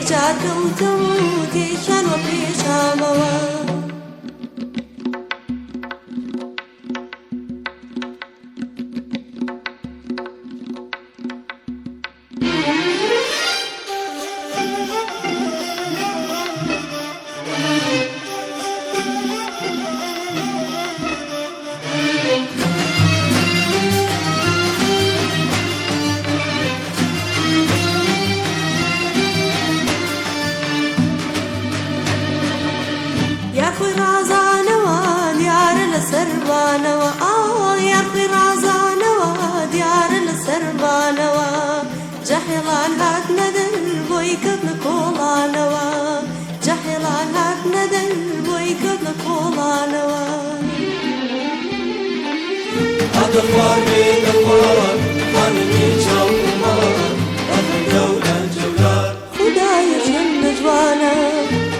یەکجار کەوتم و تێکیان وە پێچامەوە. یار خۆی ڕازانەوە دیارە لە سەربانەوە، ئا یار خۆی ڕازانەوە دیارە لە سەربانەوە، جەحێڵان هاتنە دەر بۆی کەوتنە کۆڵانەوە، جەحێڵان هاتنە دەر بۆی کەوتنە کۆڵانەوە. هاتە خوار بێتە خوار خانمی چاو خومار، بە خەندە و لەنجەولار. خودایە چەندە جوانە.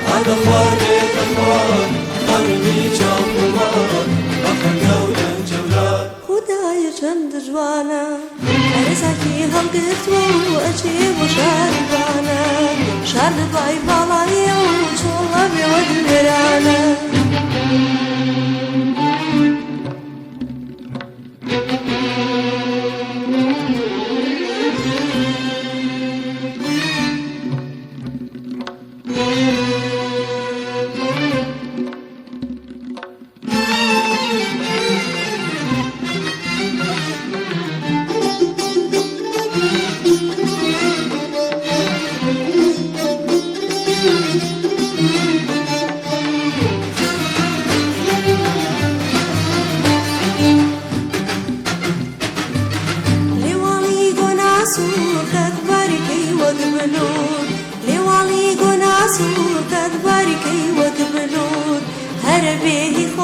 هاتە خوار بێتە خوار خانمی چاو خومار، بە خەندە و لەنجەولار. خودایە چەندە جوانە. هەرزاکی هەڵگرتووە و ئەچێ بۆ شاری بانە، شار لە دوای باڵایە و چۆڵە بێ وەک وێرانە. لێواڵی گۆناسوور قەت باریکەی وەک بلوور، لێواڵی گۆناسوور قەت باریکەی وەک بلوور، هەرە بێهی خۆ.